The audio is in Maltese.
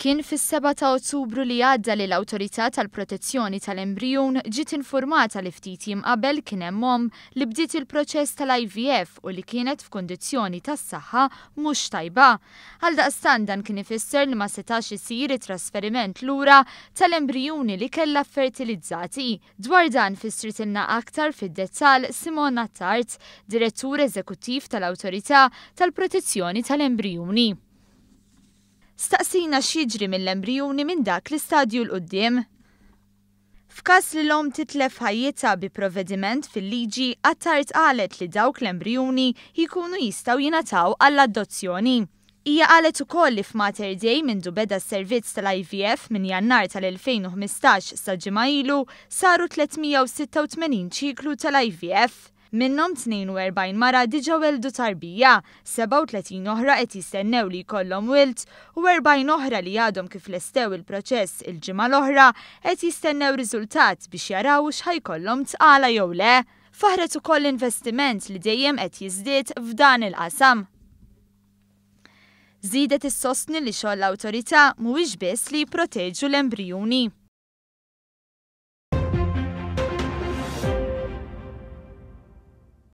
Kien fis-7 ta' Ottubru li għadda li l-Awtorità tal-Protezzjoni tal-Embrijun ġiet infurmata li ftit jiem qabel kien hemm omm li bdiet il-proċess tal-IVF u li kienet f'kundizzjoni tas-saħħa mhux tajba. Għaldaqstant dan kien ifisser li ma setax isir it-trasferiment lura tal-embrijuni li kellha ffertilizzati. Dwar dan fissritilna aktar fid-dettall Simone Attard, Direttur Eżekuttiv tal-Awtorità tal-Protezzjoni tal-Embrijuni. Staqsina x'jiġri mill-embrijuni minn dak l-istadju 'l quddiem. F'każ li l-omm titlef ħajjitha bi provvediment fil-liġi, Attard qalet li dawk l-embrijuni jkunu jistgħu jingħataw għall-adozzjoni. Hija qalet ukoll li f'Mater Dei mindu beda s-servizz tal-IVF minn Jannar tal-2015 sa ġimgħa ilu saru 386 ċiklu tal-IVF. Minnhom 42 mara diġà welldu tarbija, 37 oħra qed jistennew li jkollhom wild u 40 oħra li għadhom kif lestew il-proċess il-ġimgħa l-oħra qed jistennew riżultat biex jaraw hux ħa jkollhom tqala jew le. Faħħret ukoll l-investiment li dejjem qed jiżdied f'dan il-qasam. Żiedet issostni li xogħol l-awtorità mhuwiex biss li jipproteġu l-embrijuni.